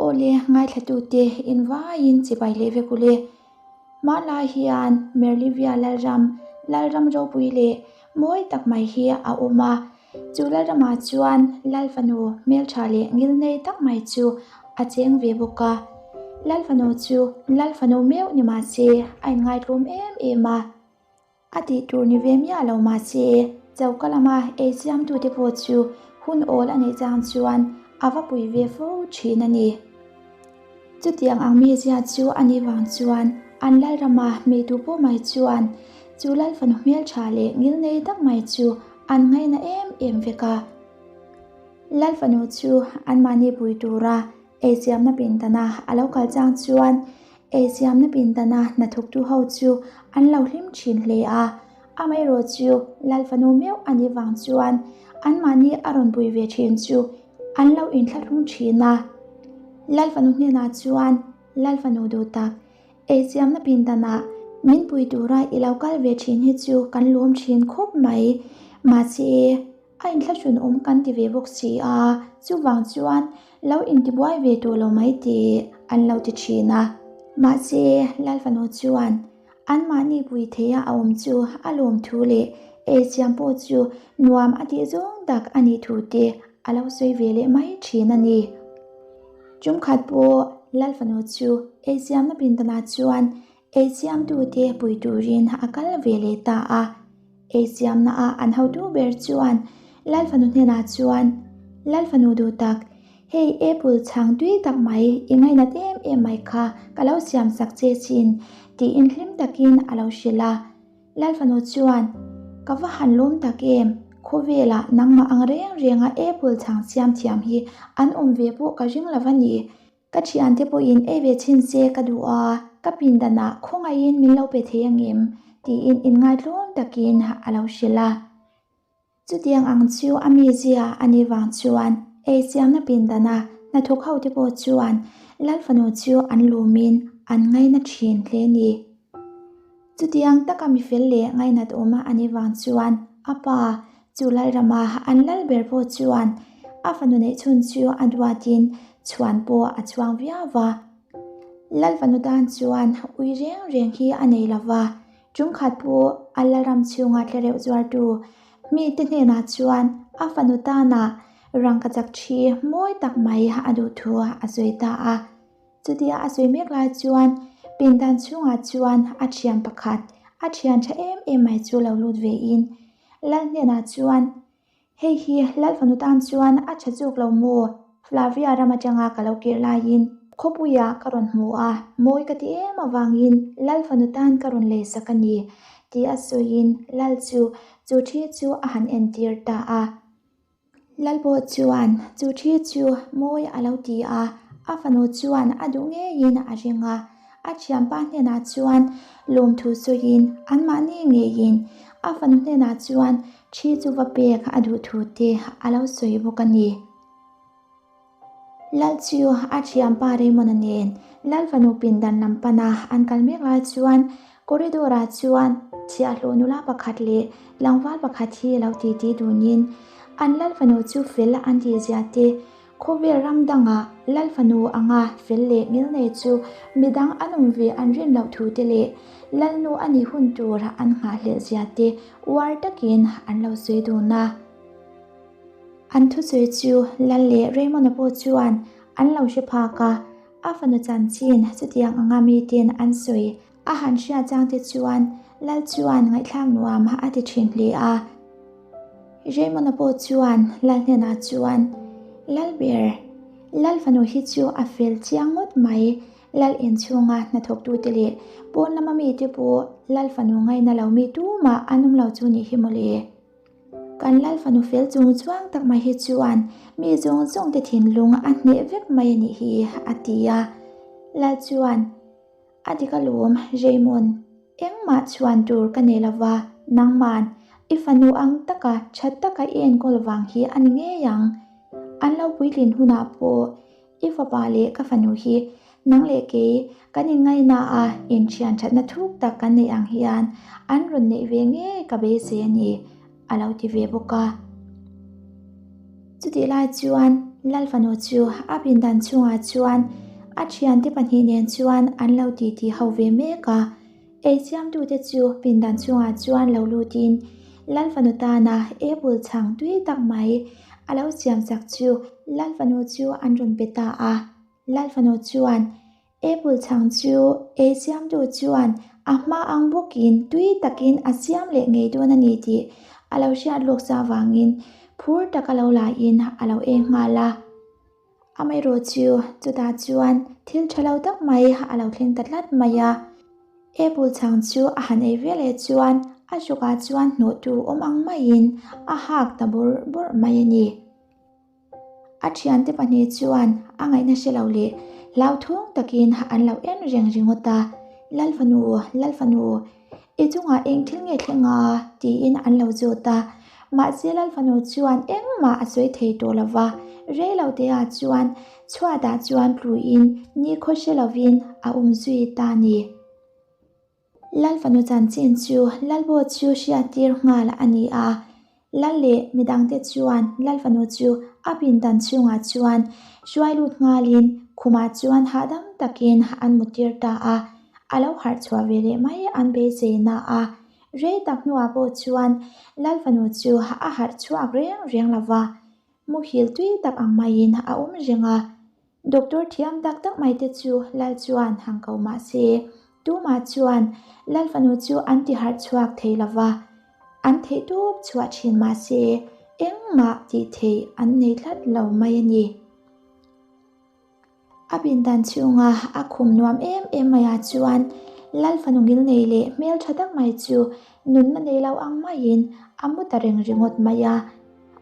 Awle, ngaithlatute invaiin chibai leh vek ule. Hmanlai hian Merlivia Lalram, Lalram ropui leh mawi tak mai hi a awm a. Chu Lalramah chuan Lal fanu hmeltha leh ngilnei tak mai chu a cheng ve bawk a. Lal fanu chu Lal fanu meuh ni mah se a inngaitlawm em em a. A tih tur ni ve miah lo mahse, choka lama ei siamtute pawh chu hun awl a neih chang chuan a va pui ve fo thin a ni. Chutiang ang mizia chu a nih vang chuan an Lalrama mi tu pawh mai chuan chu Lal fanu hmeltha leh ngilnei tak mai chu an ngaina em em vek a. Lal fanu chu anmahni pui tura Ei siamna pindana a lo kal chang chuan ei siamna pindana hnathawktu ho chu an lo hlim thin hle a, amaherawh chu Lal fanu meuh a nih vang chuan anmahni a rawn pui ve thin chu an lo inthlahrung thin a. Lal fanu hnenah chuan Lal fanu duh tak, ei siamna pindana min pui tura i lo kal ve thin hi chu kan lawm thin khawp mai, mahse, A inthlahrun awm kan ti ve bawk si a, chuvang chuan lo intibuai ve tawh lo mai tih an lo ti thin a. Mahse, Lalfanu chuan anmahni pui theia a awm chu a lawm thu leh eichhiam pawh chu nuam a tih zawng tak a nih thu te a lo sawi ve leh mai thin a ni. Tumkhat pawh Lalfanu chu eichhiamna pindanah chuan Eisiamtute pui turin a kal ve leh ta a. Eisiamna a an hotu ber chuan Lal fanu hnenah chuan, Lal fanu duh tak, hei apple chhang tui tak mai i ngainat em em mai kha ka lo siam sak che chin, tiin hlim takin a lo hrilh a. Lal fanu chuan, Ka va han lawm tak em, khawvelah nangmah ang reng renga apple chhang siam thiam hi an awm ve pawh ka ring lo va ni. Ka thiante pawhin ei ve chhin se ka duh a, ka pindanah khawngaihin min lo pe thei angem? tiin inngaitlawm takin a lo hrilh a. Chutiang ang chu a mizia a nih vang chuan ei siamna pindana hnathawk hote pawh chuan Lal fanu chu an lumin an ngaina thin hle ni. Chutiang taka mifel leh ngainat awm a nih vang chuan a pa chu Lalrama an lal ber pawh chuan a fanu neih chhun chu a duatin chhuan pawh a chhuang viau va. Lal fanu tan chuan ui reng reng hi a nei lo va, ṭumkhat pawh a Lalram chhunga tlereuh zuartu mite hnenah chuan a fanu tana rangkachak ṭhi mawi tak mai a duh thu a sawi ta a. Chutia a sawi mek lai chuan pindan chhungah chuan a thian pakhat, a thian tha em em mai chu lo lut ve in Lal hnenah chuan, Hei hi Lal fanu tan chuan a tha zawk lo maw? Flavia ram atanga ka lo kir laiin khawpuiah ka rawn hmu a, mawi ka ti em avangin Lal fanu tan ka rawn lei sak a ni, ti a sawiin Lal chu chu thi chu a han entir ta a. Lalpawh chuan chu thi chu mawi a lo ti a, a fanu chuan a duh ngeiin a ring a. A thianpa hnenah chuan lawmthu sawiin anmahni ngeiin a fanu hnenah chuan thi chu va pek a duh thu te a lo sawi bawk a ni. Lal chu a thianpa Raymond-a nen Lal fanu pindan lam pana an kal mek lai chuan corridor ah chuan chhiahhlawh nula pakhat leh tlangval pakhat hi lo titi dunin an Lal fanu chu fel an tih zia te khawvel ram dangah Lal fanu anga fel leh ngilnei chu midang an awm ve an rin loh thu te leh Lalnu a nih hun tur an nghahhlelh zia te uar takin an lo sawi dun a. An thusawi chu Lal leh Raymond-a pawh chuan an lo hre phak a, a fanu chanchin chutiang anga miten an sawi a han hriat chang te chuan Lal chuan ngaihthlak nuam a ti thin hle a. Raymond-a pawh chuan Lal hnenah chuan, Lal ber, Lal fanu hi chu a fel chiang ngawt mai, Lal inchhunga hnathawktute leh pawn lama mite pawh Lal fanu ngaina lo mi tumah an awm lo chu nih hi mawle. Kan Lal fanu fel chung chuang tak mai hi chuan mi zawng zawng te thinlung a hneh vek mai a nih hi, a ti a. Lal chuan, A dik alawm, Raymond, engmah chhuan tur ka nei lova, nangman i fanu ang taka tha taka i enkawl vang hi a ni ngei ang. An lo puitlin hunah pawh I fapa leh ka fanu hi nang leh kei kan inngaihna a inthian thatna thuk tak kan neih ang hian an rawn neih ve ngei ka beisei a ni, a lo ti ve bawk a. Chutih lai chuan Lalfanu chu a pindan chhungah chuan a thiante pahnih nen chuan an lo titi ho ve mek a. Eisiamtute chu pindan chhungah chuan lo lutin Lalfanu tana apple chhang tui tak mai a lo siam chak chu Lalfanu chu an rawn pe ta a. Lalfanu chuan Apple chhang chu ei siamtu chuan a hma ang bawkin tui takin a siam leh ngei dawn a ni tih a lo hriat lawk sa avangin phur taka lo laiin a lo eng nghal a. Amaherawh chu chutah chuan thil tha lo tak mai a lo thleng ta tlat mai a. Apple chhang chu a han ei ve leh chuan a hrukah chuan hnawhtu awm ang maiin a hak ta bawrh bawrh mai a ni. A thiante pahnih chuan a ngaihna hre lo leh hlauthawng takin an lo en reng ringawt a, Lalfanu, Lalfanu, i chungah eng thil nge thleng a? tiin an lo zawt a. Mahse Lalfanu chuan engmah a sawi thei tawh lo va, rei lo teah chuan chhuatah chuan tluin nikhaw hre lovin a awm zui ta a ni. Lalfanu chanchin chu Lalbaw chu hriattir nghal a ni a, Lal leh midangte chuan Lalfanu chu a pindan chhungah chuan hruai lut nghalin khumah chuan hahdam takin an muttir ta a, a lo harh chhuah ve leh mai an beisei na a. Rei tak hnuah pawh chuan Lalfanu chu a harh chhuak reng reng lo va, muhil tui tak ang maiin a awm reng a. Doctor thiam tak tak mai te chu Lal chuan hang ko mah se, tumah chuan Lal fanu chu an ti harh chhuak thei lo va, an theih tawp chhuah thin mah se engmah tih theih an nei tlat lo mai a ni. A pindan chhunga a khum nuam em em maiah chuan Lal fanu ngilnei leh hmeltha tak mai chu nunna nei lo ang maiin a mu ta reng ringawt mai a.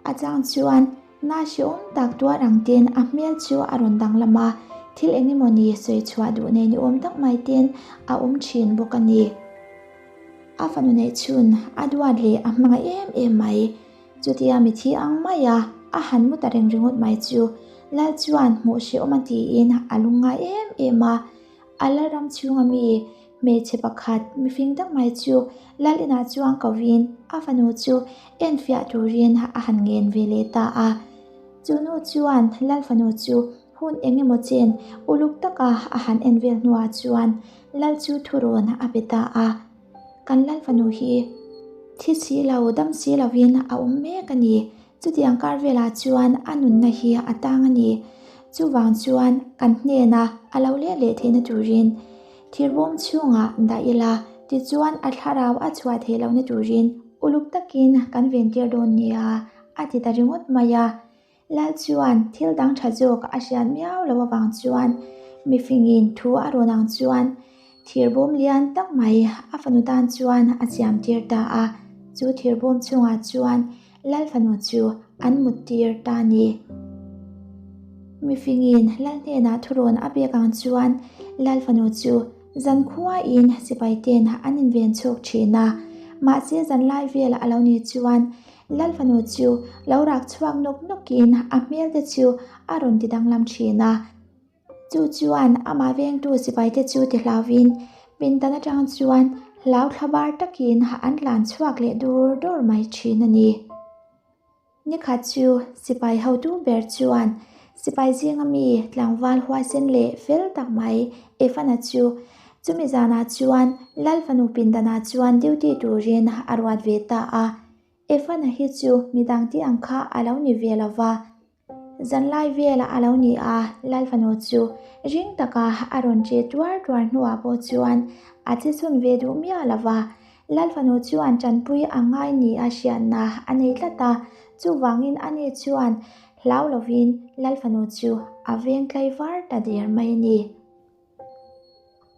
A chang chuan na hreawm tak tuar ang ten a hmel chu a rawn danglam a, thil eng emaw ni sawi chhuah duh nei ni awm tak mai ten a awm thin bawk a ni. A fanu neih chhun a duat leh a hmangaih em em mai. Chutia mithi ang mai a, a han mu ta reng ringawt mai chu Lal chuan hmuh hreawm a tiin a lungngai em em a. A Lalram chhunga mi hmeichhe pakhat mifing tak mai chu Lal inah chuan kovin a fanu chu enfiah turin a han ngen ve leh ta a. Chu nu chuan Lal fanu chu hun eng emaw chen uluk taka a han en vel hnuah chuan Lal chu thurawn a pe ta a. Kan Lal fanu hi thi si lo dam si lovin a awm mek a ni. Chutiang kar velah chuan a nunna hi a tang a ni. Chuvang chuan kan hnena a lo leh leh theihna turin thirbawm chhungah dah ila, tichuan a thlarau a chhuah theih lohna turin uluk takin kan ventir dawn nia, a ti ta ringawt mai a. Lal chuan thil dang tha zawk a hriat miau loh avang chuan mifingin thu a rawn ang chuan Thirbawm lian tak mai a fanu tan chuan a siam tir ta a, chu thirbawm chhungah chuan Lal fanu chu an mut tir ta a ni. Mifingin Lal hnenah thurawn a pek ang chuan Lal fanu chu zankhuain sipai ten an inven chhawk thin a, mahse zanlai vel a lo nih chuan Lal fanu chu lo rak chhuak nawk nawkin a hmel te chu a rawn ti danglam thin a. Chu chuan amah vengtu sipaite chu ti hlauvin pindan atang chuan hlau thla bar takin an tlan chhuak leh dur dur mai thin a ni. Nikhat chu sipai hotu ber chuan sipai zinga mi tlangval huaisen leh fel tak mai Ephana chu chumi zanah chuan Lal fanu pindanah chuan duty turin a ruat ve ta a. Ephana hi chu midang tih ang kha a lo ni ve lova. Zanlai velah a lo ni a, Lalfanu chu ring taka a rawn che tuar tuar hnuah pawh chuan a che chhun ve duh miah lo va. Lalfanu chuan tanpui a ngai ni a hriatna a nei tlat a, chuvangin ani chuan hlau lovin Lalfanu chu a veng tlai var ta der mai a ni.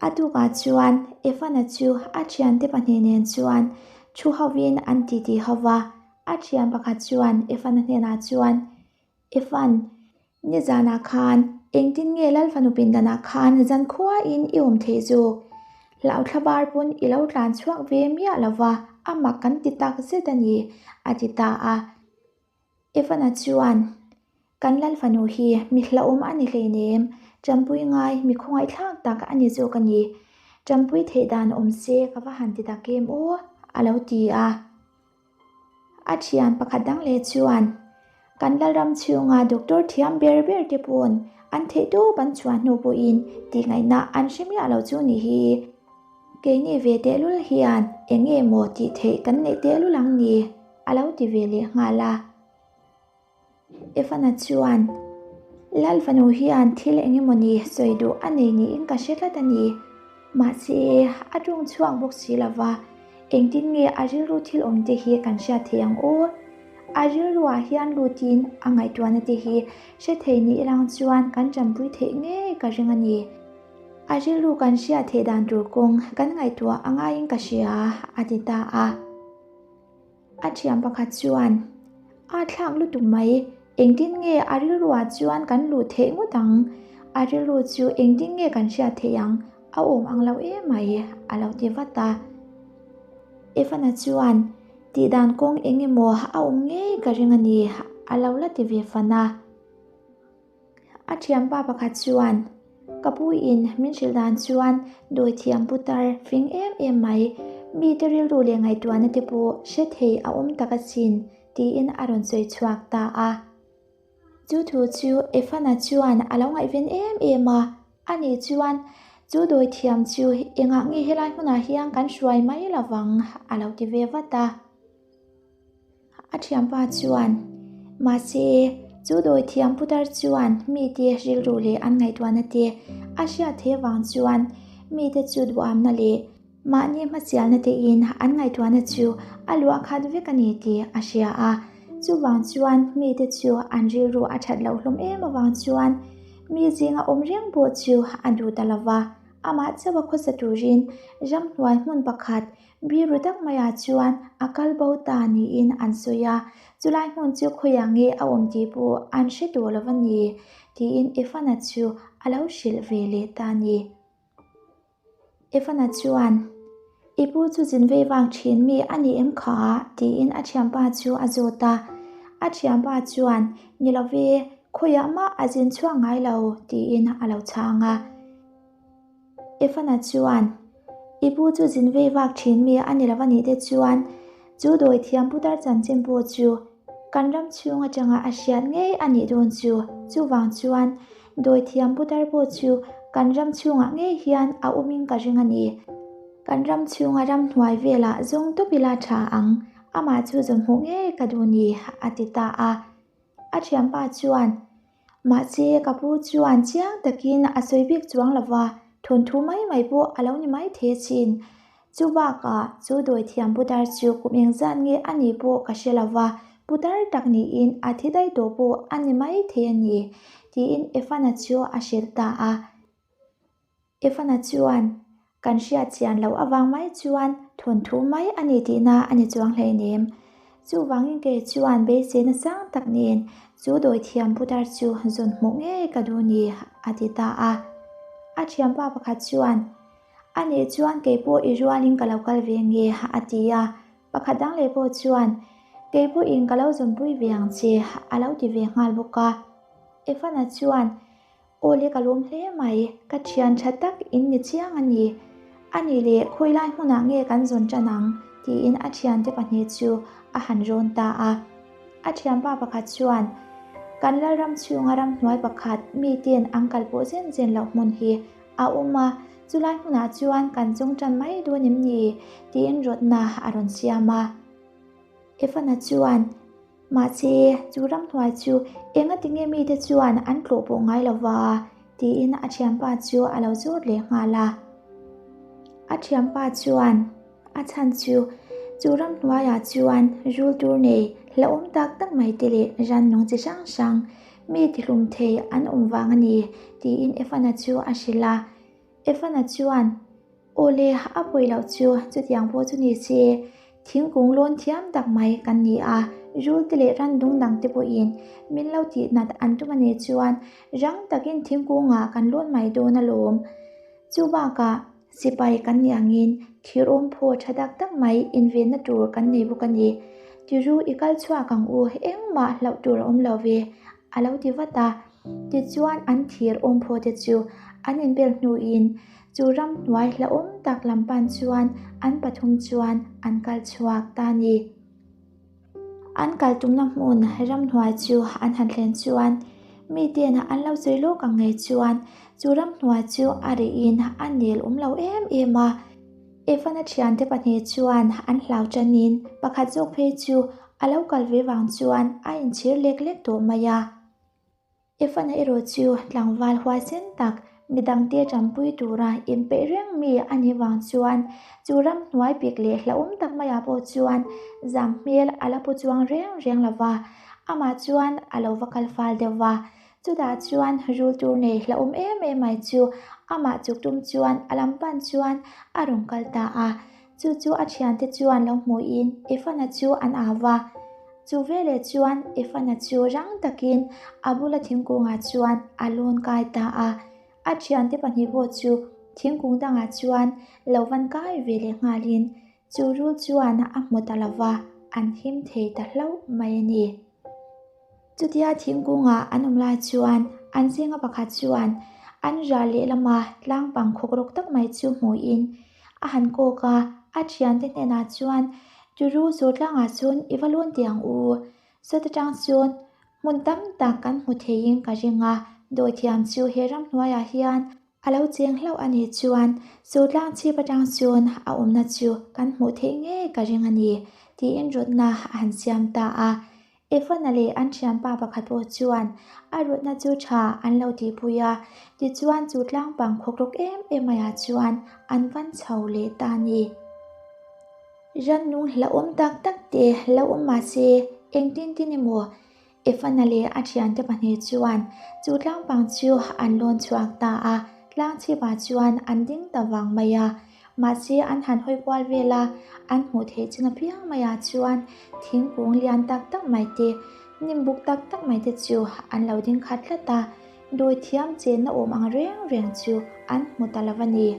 A tukah chuan Ephana chu a thiante pahnih nen chuan thu hovin an titi ho va. A thian pakhat chuan Ephana hnenah chuan, Ephan, nizanah khan engtin nge Lalfanu pindanah khan zankhuain i awm theih zawk? Hlauthla bar pawn i lo tlan chhuak ve miah lo va, a mak kan ti tak zet a ni, a ti ta a. Ephana chuan, Kan Lalfanu hi mi hlauhawm a ni hleinem, Ṭampui ngai mi khawngaihthlak tak a ni zawk a ni. Ṭampui theih dan awm se ka va han ti tak em aw, a lo ti a. A thian pakhat dang leh chuan, Kan Lalram chhunga doctor thiam ber ber te pawn an theihtawp an chhuah hnu pawhin tihngaihna an hre miah lo chu ni hi. Keini ve tehlul hian eng nge maw tih theih kan neih tehlul ang ni? a lo ti ve leh nghal a. Evana chuan, Lal fanu hian thil eng emawni sawi duh a nei niin ka hre tlat a ni. Mahse, a ṭawng chhuak bawk si lo va, engtin nge a rilru thil awm te hi kan hriat theih ang aw? A rilruah hian lutin a ngaihtuahna te hi hre thei ni ilang chuan kan ṭanpui theih ngei ka ring a ni. A rilru kan hriat theih dan tur kawng kan ngaihtuah a ngaiin ka hria, a ti ta a. A thiam pakhat chuan, A thlak lutuk mai, engtin nge a rilruah chuan kan luh theih ngawt ang? A rilru chu engtin nge kan hriat theih ang? A awm ang lo em mai, a lo ti vat a. Evana chuan, Tihdan kawng eng emaw a awm ngei ka ring a ni, a lo la ti ve fan a. A thianpa pakhat chuan, Ka pu in min hrilh dan chuan dawithiam putar fing em em mai, mite rilru leh ngaihtuahna te pawh hre thei a awm tak asin, tiin a rawn sawi chhuak ta a. Chu thu chu Efana chuan a lo ngaihven em em a, ani chuan, Chu dawithiam chu engah nge helai hmunah hian kan hruai mai lovang, a lo ti ve vat a. A thianpa chuan, Mahse, chu dawithiam putar chuan mite rilru leh an ngaihtuahna te a hriat theih avang chuan mite chu duhamna leh mahni hmasialna tein an ngaihtuahna chu a luah khat vek a ni tih a hria a. Chuvang chuan mite chu an rilru a that loh hlawm em avang chuan mi zinga awm reng pawh chu a duh ta lova, amah chauha khawsa turin ramhnuai hmun pakhat Biru tak maiah chuan a kal bo ta niin an sawi a, chulai hmun chu khawiah nge a awm tih pawh an hre tawh lo a ni, tiin Evana chu a lo hrilh ve leh ta a ni. Evana chuan, I pu chu zin vei vang thin mi a ni em kha? tiin a thianpa chu a zawt a. A thianpa chuan, Ni lo ve, khawiah mah a zin chhuak ngai lo, tiin a lo chhang a. Evana chuan, I pu chu zin vei vak thin mi a ni lo a nih te chuan chu dawi thiam putar chanchin pawh chu kan ram chhung atanga a hriat ngei a nih dawn chu. Chuvang chuan dawi thiam putar pawh chu kan ram chhungah ngei hian a awmin ka ring a ni. Kan ram chhunga ramhnuai velah zawng tawp ila tha ang, amah chu zawn hmuh ngei ka duh ni, a ti ta a. A thianpa chuan, Mahse, ka pu chuan chiang takin a sawi bik chuang lo va, thawnthu mai mai pawh a lo ni mai thei asin. Chu bakah chu dawithiam putar chu kum engzat nge a nih pawh ka hre lo va, putar tak niin a thi daih tawh pawh a ni mai thei a ni, tiin Efana chu a hrilh ta a. Evana chuan, Kan hriat chian loh avang mai chuan thawnthu mai a ni tihna a ni chuang hleinem. Chuvangin kei chuan beiseina sang tak nen chu dawithiam putar chu zawn hmuh ngei ka duh ni, a ti ta a. A thianpa pakhat chuan, A nih chuan kei pawh i rualin ka lo kal ve nge, a ti a. Pakhat dang leh pawh chuan, Kei pawhin ka lo zawnpui ve ang che, a lo ti ve nghal bawk a. Evana chuan, Aw le ka lawm hle mai, ka thian tha tak in ni chiang a ni. A nih leh khawilai hmunah nge kan zawn tan ang? tiin a thiante pahnih chu a han rawn ta a. A thianpa pakhat chuan, Kan Lalram chhunga ramhnuai pakhat miten an kal pawh zen zen loh hmun hi a awm a, chulai hmunah chuan kan zawng tan mai dawn em ni? tiin rawtna a rawn siam a. Evana chuan, Mahse, chu ramhnuai chu engati nge mite chuan an tlawh pawh ngai lo va? tiin a thianpa chu a lo zawt leh nghal a. A thianpa chuan a chhan chu, chu ramhnuaiah chuan rul tur nei hlauhawm tak tak mai te leh rannung chi hrang hrang mi tihlum thei an awm vang a ni, tiin Efana chu a hrilh a. Efana chuan, Aw le, a pawi loh chu chutiang pawh chu ni se, thingkung lawn thiam tak mai kan ni a, rul te leh randung dang te pawhin min lo tih nat an tum a nih chuan rang takin thingkungah kan lawn mai dawn alawm. Chu bakah sipai kan nih angin thir awm phaw tha tak tak mai invenna tur kan nei bawk a ni. Tiru i kal chhuak ang u, engmah hlauh tur a awm lo ve, a lo ti vat a. Tichuan an thir awm phaw te chu an inbel hnuin Chu ramhnuai hlauhawm tak lam pan chuan an pathum chuan an kal chhuak ta ni. An kal tumna hmun ramhnuai chu an han thlen chuan miten an lo sawi lawk ang ngei chuan chu ramhnuai chu a rihin a nel awm lo em em a. Evan-a thiante pahnih chuan an hlau tanin pakhat zawk phei chu a lo kal ve vang chuan a inchhir lek lek tawh mai a. Evan-a erawh chu tlangval huaisen tak midangte tanpui tura inpeih reng mi a nih vang chuan chu ramhnuai pik leh hlauhawm tak maiah pawh chuan zam hmel a la pu chuang reng reng lo va, amah chuan a lo va kal fal deuh va. Chutah chuan rul tur nei hlauhawm em em mai chu amah chuk tum chuan a lam pan chuan a rawn kal ta a. Chu chu a thiante chuan lo hmuhin Evan-a chu an au va. Chu veleh chuan Evan-a chu rang takin a bula thingkungah chuan a lawn kai ta a. A thiante pahnih pawh chu thingkung dangah chuan lo van kai ve leh nghalin chu rul chuan a hmu ta lo va, an him thei ta hlauh mai a ni. Chutia thingkungah an awm lai chuan an zinga pakhat chuan an ral lehlama tlang pang khawk rawk tak mai chu hmuhin a han kawk a, a thiante hnenah chuan Turu saw tlangah chuan i va lawn teh ang u, sawt atang chuan hmun tam tak kan hmu theiin ka ring a, dawithiam chu he ramhnuaiah hian A lo cheng hlauh a nih chuan chu tlang chhip atang chuan a awmna chu kan hmuh theih ngei ka ring a ni, tiin rawtna a han siam ta a. Evan-a leh an thianpa pakhat pawh chuan a rawtna chu tha an lo tihpui a, tichuan chu tlang pang khawkrawk em em maiah chuan an van chho leh ta a ni. Rannung hlauhawm tak tak te lo awm mahse engtin tin emaw Evan-a leh a thiante pahnih chuan chu tlangpang chu an lawn chhuak ta a, tlang chhipah chuan an ding ta vang mai a. Mahse an han hawi kual vel a, an hmuh theih chin apiang maiah chuan thingkung lian tak tak mai te, hnim buk tak tak mai te chu an lo ding khat tlat a, dawithiam chenna awm ang reng reng chu an hmu ta lo a ni.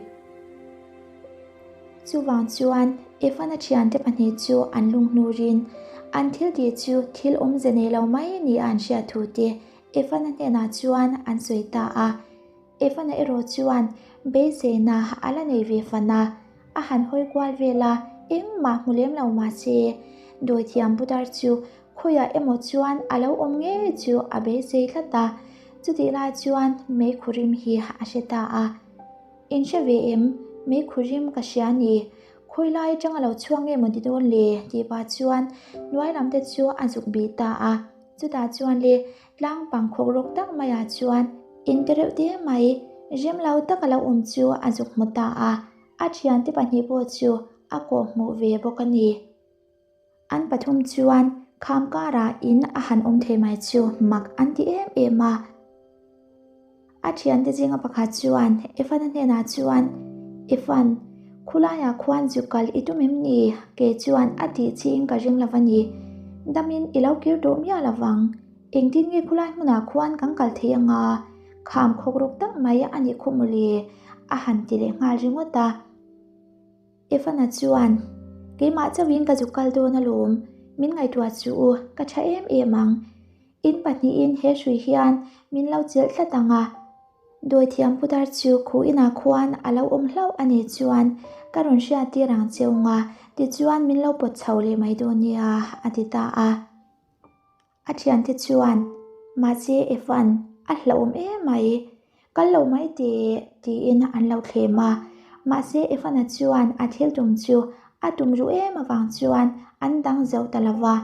Chuvang chuan Evan-a thiante pahnih chu an lunghnurin an thil tih chu thil awmze nei lo mai nia an hriat thu te Evan-a hnenah chuan an sawi ta a. Evan-a erawh chuan beiseina a la nei ve fan a, a han hawi kual vel a, engmah hmu lem lo mah se dawithiam putar chu khawiah emaw chuan a lo awm ngei chu a beisei tlat a. Chutih lai chuan meikhurim hi a hre ta a. In hre ve em? Meikhu rim ka hria a ni. Khawi lai atanga lo chhuak nge maw ti dawn le? tih pah chuan hnuai lam te chu a zuk bih ta a. Chutah chuan le tlang pang khawk rawk tak maiah chuan in te reuh te mai rem lo taka lo awm chu a zuk hmu ta a. A thiante pahnih pawh chu a kawh hmuh ve bawk a ni. An pathum chuan kham karah in a han awm thei mai chu mak an ti em em a. A thiante zinga pakhat chuan Evan-a hnenah chuan, Evan, khulaiah khuan zu kal i tum em ni? Kei chuan a tih chiin ka ring lo a ni. Damin i lo kir duh miah lo vang. Engtin nge khulai hmunah khuan kan kal thei anga? Kham khawk ruk tak mai a nih khu mawle, a han ti leh nghal ringawt a. Evan-a chuan, Keimah chauhin ka zuk kal dawn alawm, min ngaihtuah chu u, ka tha em em ang. In pahnihin he hrui hian min lo chelh tlat ang a. Dawithiam putar chu khu inah khuan a lo awm hlauh a nih chuan ka rawn hriat tir ang che ung a, tichuan min lo pawt chho leh mai dawn nia, a ti ta a. A thiante chuan, Mahse Evan, a hlauhawm em mai, kal lo mai teh, tiin an lo thlem a. Mahse Evan-a chuan a thil tum chu a tum ruh em avang chuan an dang zo ta lo va.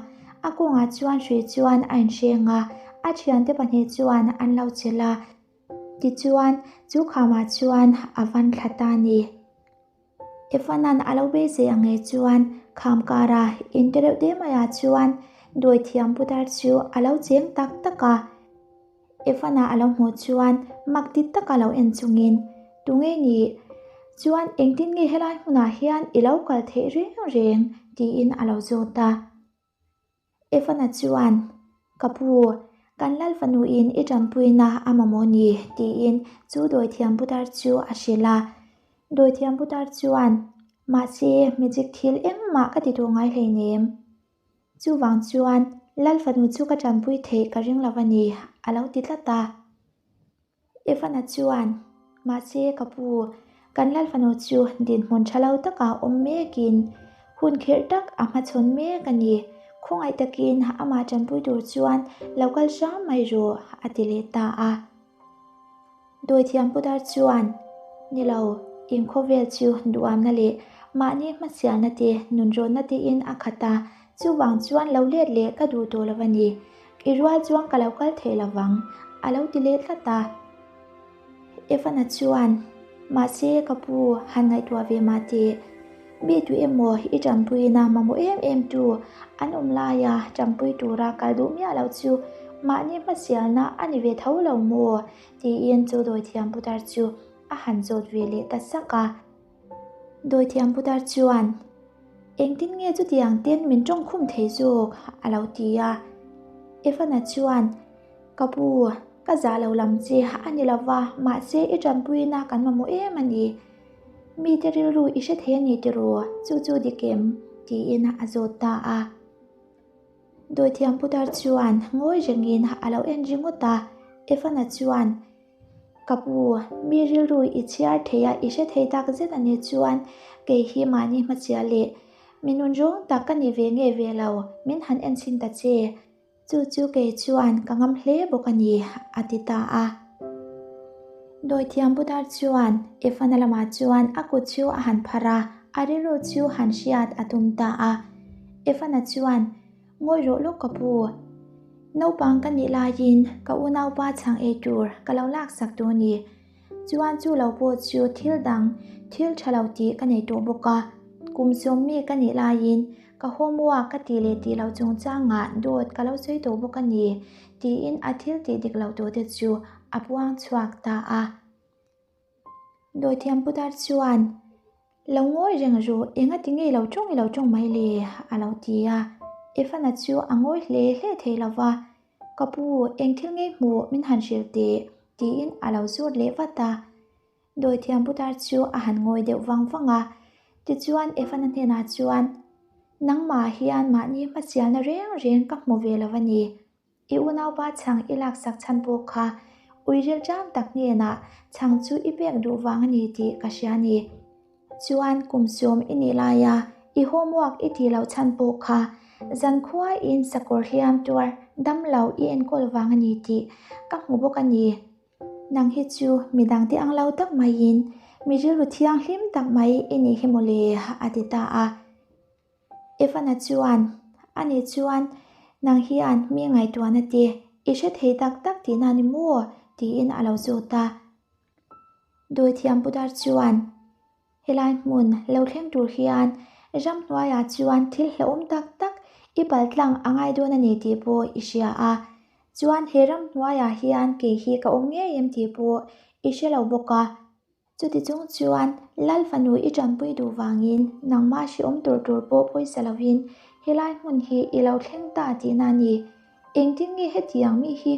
A kawngah chuan hrui chuan a inhreng a, a thiante pahnih chuan an lo chelh a. Tichuan, chu khamah chuan a van thla ta a ni. Evan-a'n a lo beisei ang ngei chuan kham kara in te reuh te maiah chuan dawithiam putar chu a lo cheng tak tak a. Evan-a a lo hmuh chuan mak ti taka lo en chungin, Tunge ni? Chuan engtin nge helai hmunah hian i lo kal theih reng reng? tiin a lo zawt a. Evan-a chuan, Ka pu, kan lal fanuin i ṭanpuina a mamawh ni, tiin chu dawithiam putar chu a hrilh a. Dawithiam putar chuan, Mahse, magic thil engmah ka ti tawh ngai hleinem. Chuvang chuan, lal fanu chu ka ṭanpui theih ka ring lo a ni, a lo ti tlat a. Evan-a chuan, Mahse, ka pu, kan lal fanu chu dinhmun tha lo takah awm mekin hun khirh tak a hmachhawn mek a ni. Khawngaih takin amah tanpui tur chuan lo kal hram mai rawh, a ti leh ta a. Dawithiam putar chuan, Ni lo, in khawvel chu duhamna leh mahni hmasialna te, nunrawnna tein a khat a, chuvang chuan lo let leh ka duh tawh lo a ni. I rual chuan ka lo kal thei lo vang, a lo ti leh tlat a. Evana chuan, Mahse, ka pu, han ngaihtuah ve mah teh. Mi tu emaw i tanpuina mamawh em em tu an awm laia tanpui tura kal duh miah lo chu mahni hmasialna a ni ve tho lo maw? tiin chu dawithiam putar chu a han zawt ve leh ta sak a. Dawithiam putar chuan, Engtin nge chutiang ten min tawngkhum thei zawk? a lo ti a. Evana chuan, Ka pu, ka zah lo lam che a ni lova, mahse i tanpuina kan mamawh em a ni. Mite rilru i hre thei a ni tiraw? Chu chu dik em? tiin a zawt ta a. Dawithiam putar chuan ngawi rengin a lo en ringawt a, Evana chuan, Ka pu, mi rilru i chhiar thei a, i hre thei tak zet a nih chuan kei hi mahni hmachhia leh mi nun rawng tak ka ni ve nge ve lo, min han en chhin ta che. Chu chu kei chuan ka ngam hle bawk a ni, a ti ta a. Dawithiam putar chuan Evana lamah chuan a kut chu a han phar a, a rilru chu han hriat a tum ta a. Evana chuan, Ngawi rawh lawk ka pu. Naupang ka nih laiin ka unaupa chhang ei tur ka lo laksak tur ni. Chuan chu lo pawh chu thil dang, thil tha lo tih ka nei tawh bawk a. Kum sawm mi ka nih laiin ka homework ka tih leh tih loh chungchangah dawt ka lo sawi tawh bawk a ni, tiin a thil tih dik loh tawh te chu a puang chhuak ta a. Dawithiam putar chuan, Lo ngawi reng rawh, engati nge lo tawng i lo tawng mai le? a lo ti a. Evana chu a ngawi hle hle thei lo va, Ka pu, eng thil nge hmuh min han hrilh teh? tiin a lo zawt leh vat a. Dawithiam putar chu a han ngawi deuh vang vang a, tichuan Evana hnenah chuan, Nangmah hian mahni hmasialna reng reng ka hmu ve lo a ni. I unaupa chhang i laksak chhan pawh kha uiril ṭam tak hnenah chhang chu i pek duh vang a ni tih ka hria a ni. Chuan kum sawm i nih laia i homework i tih loh chhan pawh kha zankhuain sakawr hliam tuar dam lo i enkawl vang a ni tih ka hmu bawk a ni. Nang hi chu midangte ang lo tak maiin mi rilru thianghlim tak mai i nih hi mawle a ti ta a. Evana chuan, Ani chuan nang hian mi ngaihtuahna te i hre thei tak tak tihna ni maw? tiin a lo zawt a. Dawithiam putar chuan, Helai hmun lo thleng tur hian ramhnuaiah chuan thil hlauhawm tak tak i paltlang a ngai dawn a ni tih pawh i hria a. Chuan he ramhnuaiah hian kei hi ka awm ngei em tih pawh i hre lo bawk a. Chuti chung chuan Lal fanu i tanpui duh vangin nangmah hriawm tur tur pawh pawisa lovin helai hmun hi i lo thleng ta tihna a ni. Engtin nge hetiang mi hi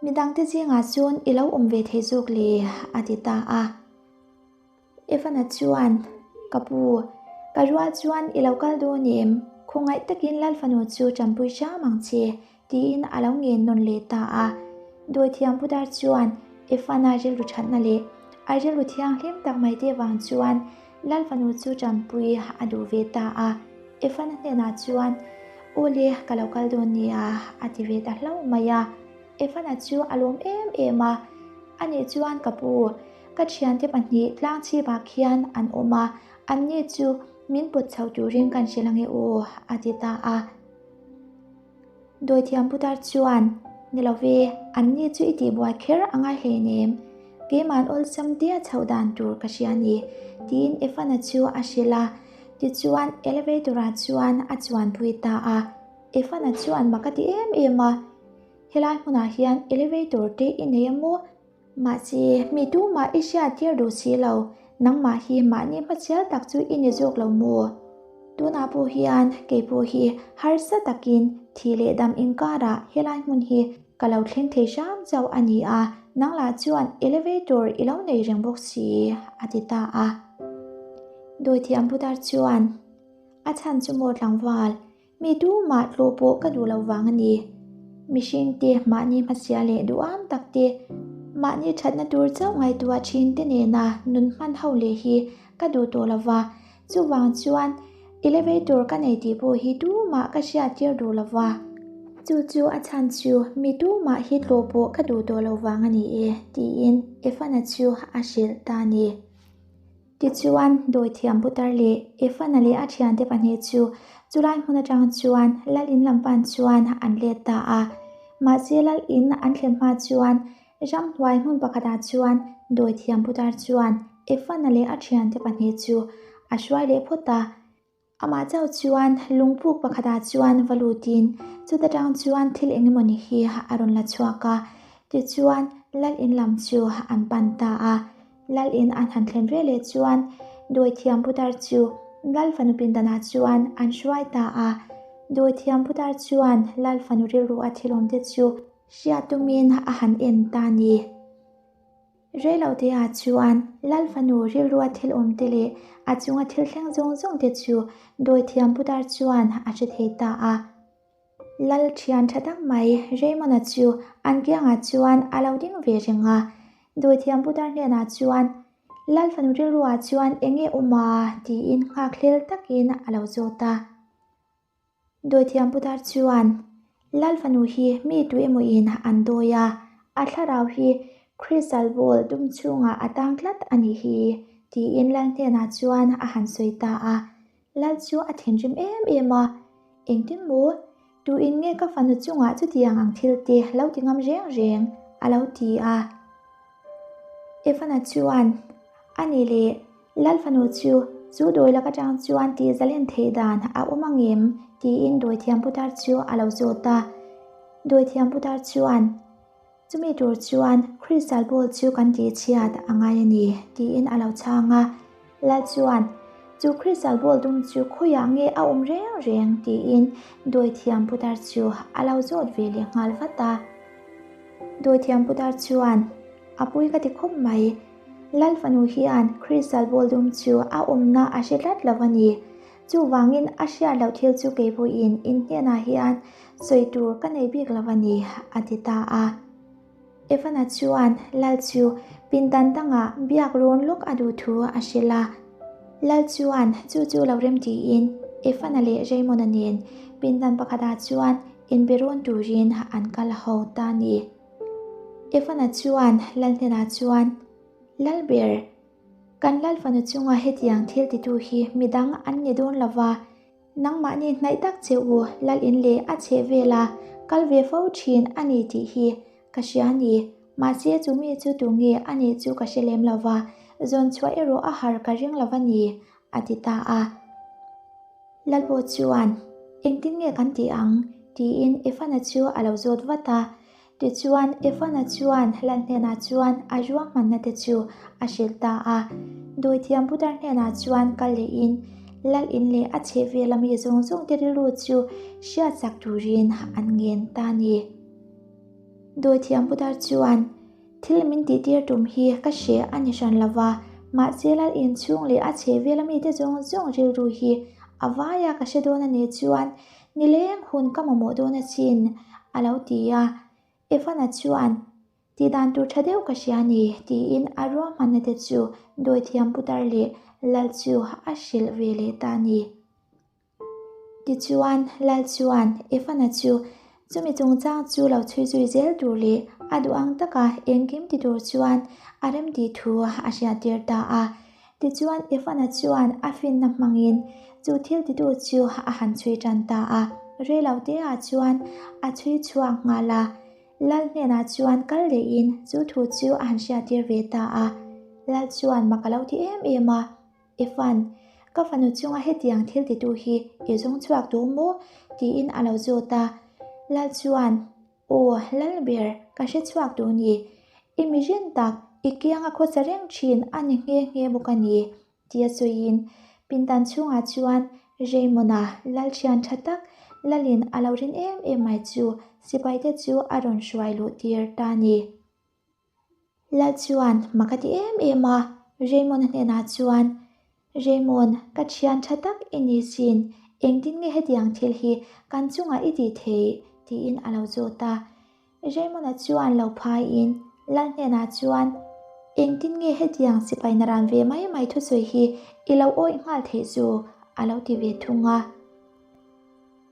midangte zingah chuan i lo awm ve thei zawk le? a ti ta a. Evana chuan, Ka pu, ka rual chuan i lo kal dawn em? Khawngaih takin Lal fanu chu tanpui hram ang che. Tiin a lo ngen nawn leh ta a. Dawithiam putar chuan Efana rilru thatna leh a rilru thianghlim tak mai te vang chuan Lal fanu chu tanpui a duh ve ta a. Efana hnenah chuan, Aw le, ka lo kal dawn nia, a ti ve ta hlauh mai a. Efana chu a lawm em em a. Anih chuan ka pu, ka thiante pahnih tlangchhipah khian an awm a, anni chu min pawt chho turin kan hrilh ange aw, a ti ta a. Dawithiam putar chuan, Ni lo ve, anni chu i tihbuai kher a ngai hleinem. Keima'n awlsam tia chhoh dan tur ka hria ni, tiin Efana chu a hrilh a. Tichuan, elevator-ah chuan a chuanpui ta a. Efana chuan mak a ti em em a, Helai hmunah hian elevator te i nei a maw? Mahse, mi tumah i hriat tir duh si lo, nangmah hi mahni hmachial tak chu i ni zawk lo maw? Tunah pawh hian kei pawh hi harsa takin thih leh dam inkarah helai hmun hi ka lo thleng thei hram chauh a ni a, nang lah chuan elevator i lo nei reng bawk si, a ti ta a. Dawithiam putar chuan, A chhan chu maw tlangval? Mi tumah tlawh pawh ka duh lo vang a ni. Mihringte mahni hmasia leh duham tak te, mahni thatna tur chauh ngaihtuah thin te nena nun hman ho leh hi ka duh tawh lo va. Chuvang chuan Elevator ka nei tih pawh hi tumah ka hriat tir duh lo va, chu chu a chhan chu mi tumah hi tlawh pawh ka duh tawh lo vang a ni e, tiin Evan-a chu a hrilh ta a ni. Tichuan, dawithiam putar leh Evan-a leh a thiante pahnih chu chulai hmun atang chuan lal in lam pan chuan an let ta a. Mahse lal in an thlen hma chuan Ramhnuai hmun pakhatah chuan dawithiam putar chuan Evan-a leh a thiante pahnih chu a hruai leh phawt a. Amah chauh chuan lungpuk pakhatah chuan va lutin chuta tang chuan thil eng emawni hi a rawn la chhuak a, tichuan lal in lam chu an pan ta a. Lal in an han thlen ve leh chuan dawithiam putar chu lal fanu pindanah chuan an hruai ta a. Dawithiam putar chuan lal fanu rilru a thil awmte chu Hriat tumin a han en ta ni. Reiloteah chuan Lal fanu rilrua thil awmte leh a chunga thil thleng zawng zawngte chu dawithiam putar chuan a hre thei ta a. Lal thian tha tak mai Raymond-a chu an kiangah chuan a lo ding ve reng a. Dawithiam putar hnenah chuan, Lal fanu rilruah chuan eng nge awm a? tiin nghakhlel takin a lo zawt a. Dawithiam putar chuan, Lal fanu hi mi tu emawin an dawi a, a thlarau hi crystal ball dum chhungah a tang tlat a nih hi, tiin Lal hnenah chuan a han sawi ta a. Lal chu a thinrim em em a, Engtin maw? Tuin nge ka fanu chungah chutiang ang thil te lo ti ngam reng reng? a lo ti a. Evana chuan, A ni le, Lal fanu chu chu dawi lak atang chuan tih zalen theih dan a awm ang em? tiin dawithiam putar chu a lo zawt a. Dawithiam putar chuan, Chumi tur chuan crystal ball chu kan tih chhiat a ngai a ni, tiin a lo chhang a. Lal chuan, Chu crystal ball dum chu khawiah nge a awm reng reng? tiin dawithiam putar chu a lo zawt ve leh nghal vat a. Dawithiam putar chuan, A pui ka ti khawp mai. Lal fanu hian crystal ball dum chu a awmna a hre tlat lo a ni. Chuvangin a hriat loh thil chu kei pawhin in hnenah hian sawi tur ka nei bik lo a ni, a ti ta a. Evana chuan Lal chu pindan dangah biak rawn lawk a duh thu a hrilh a. Lal chuan chu chu lo rem tiin Evana leh Raymond-a nen pindan pakhatah chuan inbe rawn turin an kal ho ta a ni. Evana chuan Lal hnenah chuan, Lalber, kan Lal fanu chunga hetiang thil titu hi midang an ni dawn lo va, nangmahni hnaih tak che u Lal in leh a chheh vela kal ve fo thin a ni tih hi ka hria a ni. Mahse chu mi chu tu nge a nih chu ka hre lem lo va, zawn chhuah erawh a har ka ring lo va ni, a ti ta a. Lalbo chuan, Engtin nge kan tih ang? tiin Evan-a chu a lo zawt vat a. Tichuan, Evan-a chuan Lal hnenah chuan a ruahmanna te chu a hrilh ta a. Dawithiam putar hnenah chuan kal lehin Lal in leh a chhehvel ami zawng zawng te rilru chu hriatsak turin an ngen ta a ni. Dawithiam putar chuan, Thil min tihtir tum hi ka hre a ni hran lo va, mahse lal inchhung leh a chhehvel a mite zawng zawng rilru hi a vaia ka hre dawn a nih chuan nileng hun ka mamawh dawn asin, a lo ti a. Evana chuan, Tihdan tur tha deuh ka hria a ni, tiin a ruahmanna te chu dawithiam putar leh lal chu a hrilh ve leh ta a ni. Tichuan, Lal chuan Evan-a chu chumi chungchang chu lo chhui zui zel tur leh a duh ang taka engkim ti tur chuan a remtih thu a hriattir ta a. Tichuan, Evan-a chuan a finna hmangin chu thil titu chu a han chhui tan ta a. Reiloteah chuan a chhui chhuak nghal a. Lal hnenah chuan kal lehin chu thu chu a han hriattir ve ta a. Lal chuan mak a lo ti em em a. Evan, ka fanu chunga hetiang thil titu hi i zawng chhuak duh maw? tiin a lo zawt a. Lal chuan, Aw, Lalber, ka hre chhuak duh ni. I mi rin tak, i kianga khawsa reng thin a ni nghe nghe bawk a ni, tia sawiin pindan chhungah chuan Raymond-a lal thian tha tak Lalin a lo rin em em mai chu sipaite chu a rawn hruai luh tir ta a ni. Lal chuan mak a ti em em a, Raymond-a hnenah chuan, Raymond, ka thian tha tak i ni sin, engtin nge hetiang thil hi kan chungah i tih theih? tiin a lo zawt a. Raymond-a chuan lo phaiin Lal hnenah chuan, Engtin nge hetiang sipai naran ve mai mai thusawi hi i lo awih nghal theih chu? a lo ti ve thung a.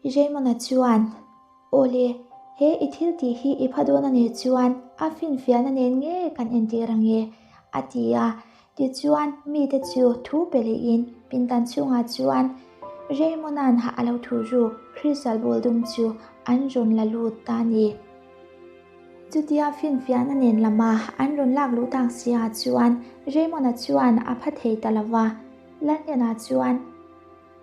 Raymond-a chuan, Aw le, he i thil tih hi i pha dawn a nih chuan a finfiahna nen ngei kan entir ang e, a ti a. Tichuan, mite chu thu pe lehin pindan chhungah chuan Raymond-a'n a lo thu ruk crystal ball dum chu an rawn la lut ta a ni. Chutia finfiahna nen lama an rawn lak luh tak siah chuan Raymond-a chuan a pha thei ta lo va, Lalhnenah chuan,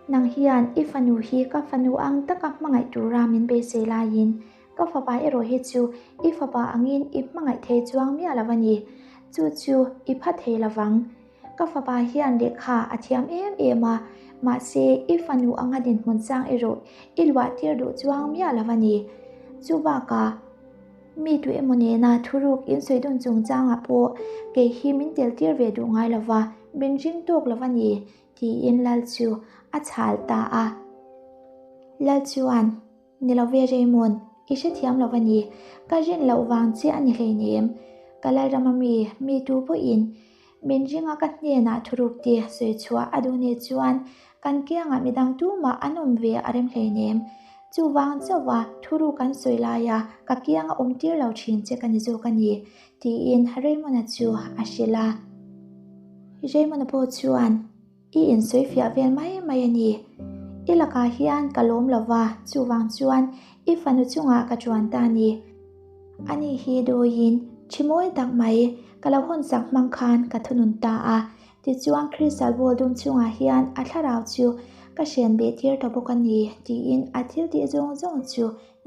Nang hian i fanu hi ka fanu ang taka hmangaih tura min beisei laiin ka fapa erawh hi chu i fapa angin i hmangaih thei chuang miah lo a ni. Chu chu i pha thei lo vang. Ka fapa hian lehkha a thiam em em a, mahse i fanu anga dinhmun chang erawh i luah tir duh chuang miah lo a ni. Chu bakah mi tu emaw nena thuruk insawi dun chungchangah pawh kei hi min tel tir ve duh ngai lo va, min ring tawk lo a ni. Tiin Lal chu a chhal ta a. Lal chuan, Ni lo ve Raymond, i hrethiam lo a ni. Ka rin loh vang che a ni hleinem. Ka Lalrama mi, mi tu pawhin min ringa ka hnenah thuruk te sawi chhuah a duh nih chuan kan kiangah midang tumah an awm ve a rem hleinem. Chuvang chauha thuruk an sawi laia ka kianga awm tir lo thin che ka ni zawk a ni. Tiin Raymond-a chu a hrilh a. Raymond-a pawh chuan, I insawi fiah vel mai mai a ni. I lakah hian ka lawm lo va, chuvang chuan i fanu chungah ka chuan ta a ni. Ani hi dawiin thi mawi tak mai ka lo hawnsak hmang khan ka thunun ta a. Tichuan Crystal ball dum chungah hian a thlarau chu ka hren beh tir ta bawk a ni, tiin a thil tih zawng zawng chu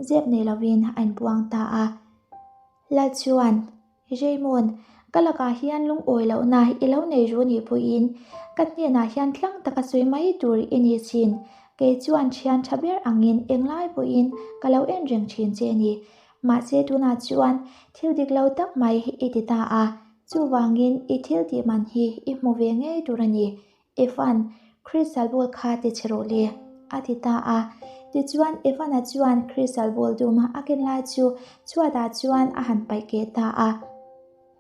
zep nei lovin a inpuang ta a. Lal chuan, Raymond, ka lakah hian lungawi lohna i lo nei ru nih pawhin ka hnenah hian tlang taka sawi mai tur i ni thin. Kei chuan thian tha ber angin englai pawhin ka lo en reng thin che a ni. Mahse tunah chuan thil dik lo tak mai i ti ta a, chuvangin i thil tih man hi i hmu ve ngei tur a ni. Evan, Crystal ball kha ti chhe rawh le, a ti ta a. Tichuan Evan-a chuan Crystal ball dum a ken lai chu chhuatah chuan a han paih keh ta a.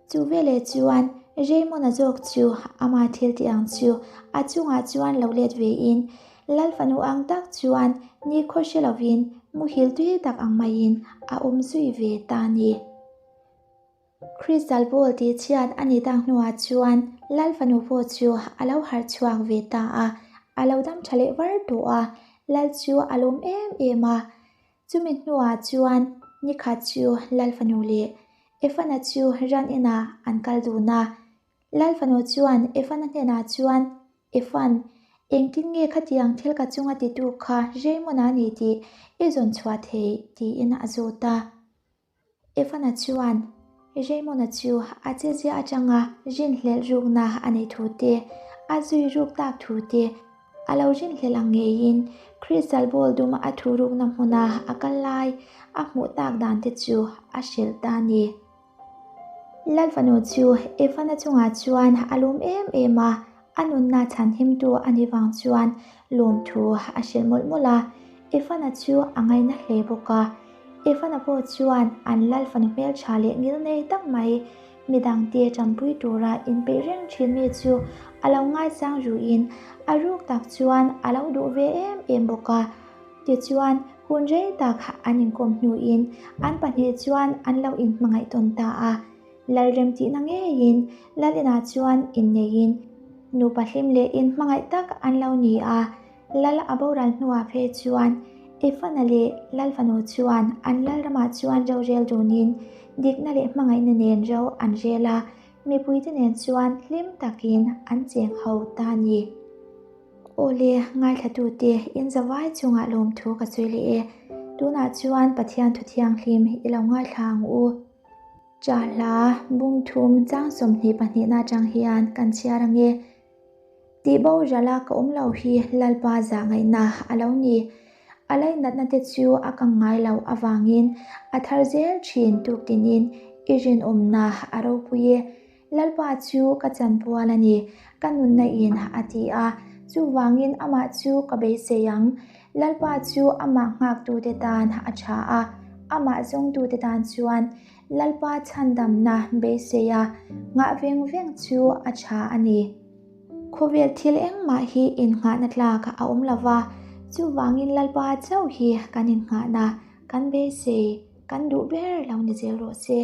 Chu veleh chuan Raymond-a zawk chu ama thil tih ang chu a chungah chuan lo let vein Lal fanu ang tak chuan nikhaw hre lovin muhil tui tak ang maiin a awm zui ve ta a ni. Crystal ball tih chhiat a nih tak hnuah chuan Lal fanu pawh chu a lo harh chhuak ve ta a, a lo dam tha leh var tawh a, Lal chu a lawm em em a. Chumi hnuah chuan nikhat chu Lal fanu leh Efana chu ran inah an kal dun a. Lal fanu chuan Efana hnenah chuan, Efan, engtin nge khatiang thil ka chunga titu kha Raymond-a a ni tih i zawn chhuah theih? tiin a zawt a. Evan-a chuan Raymond-a chu a chezia atanga rinhlelh rukna a neih thu te, a zui ruk tak thu te, a lo rinhlelh ang ngeiin Crystal ball dum a thu rukna hmuna a kal lai a hmuh tak dan te chu a hrilh ta a ni. Lal fanu chu Evan-a chungah chuan a lawm em em a, A nunna chhanhimtu a nih vang chuan lawmthu a hrilh mawlh mawlh a, Evan-a chu a ngaina hle bawk a. Evan-a pawh chuan an lal fanu hmeltha leh ngilnei tak mai midangte tanpui tura inpeih reng thin mi chu a lo ngaisang ruin a ruk tak chuan a lo duh ve em em bawk a. Tichuan, hun rei tak an inkawm hnuin an pahnih chuan an lo inhmangaih tawn ta a. Lalrem tihna ngeiin Lalina chuan inneiin nupa hlim leh inhmangaih tak an lo ni a, Lal a boral hnuah phei chuan Ifana leh Lalfanu chuan an Lalramah chuan rorel dunin dikna leh hmangaihna nen ro an rel a, mipuite nen chuan hlim takin an cheng ho ta a ni. Awle, ngaithlatute, in zavai chungah lawmthu ka sawi leh e. Tunah chuan Pathian thu thianghlim i lo ngaithla ang u. Chahla bung thum chang 22 na atang hian kan chhiar ange. Tih borala ka awm lo hi Lalpa zah ngaihna a lo ni. A lainatna te chu a kang ngai lo avangin a thar zel thin tuk tinin i rinawmna a ropui e. Lalpa chu ka chanpual a ni, ka nunna in a ti a, chuvangin amah chu ka beisei ang. Lalpa chu amah nghaktute tan a tha a, amah zawngtute tan chuan Lalpa chhandamna beisei a, nghah veng veng chu a tha a ni. Khawvel thil engmah hi innghahna tlak a awm lo va, chuvangin Lalpa chauh hi kan innghahna, kan beisei, kan duh ber lo ni zel rawh se.